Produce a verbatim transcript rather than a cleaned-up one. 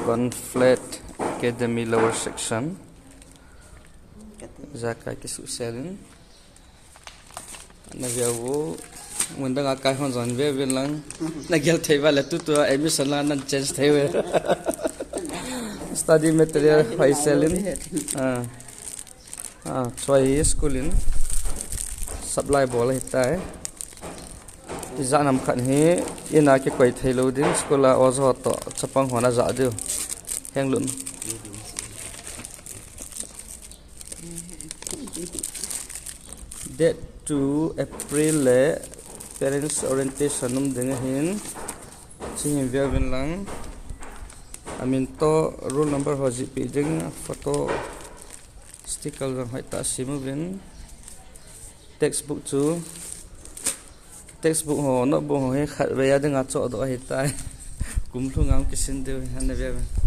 Cornflake Academy lower section. Jakai kisuhsel in. Naveu. Mundang a kai hon jong ve ve lang. Nagel thei uva le tutua admission la nan change thei uve. Study material hoisel in. Ah. Ah, choi school in. Supply bol ahitai. Ijat ham khat hi, in a kikoi thei lou ding, school a oja ho toh, chapang hon ajah diu. Heng lun. Date two April le parents orientation um ding ahin. Chingin veu vin lang. Amin toh roll number ho jihpeh ding, photo sticker jong hoitah a sem uvin. Textbook chu, textbook ho, notebook ho hi khatvei a dinga chohdoh ahitai. Kum lhung a um kisin diu ahi, ana veu vin.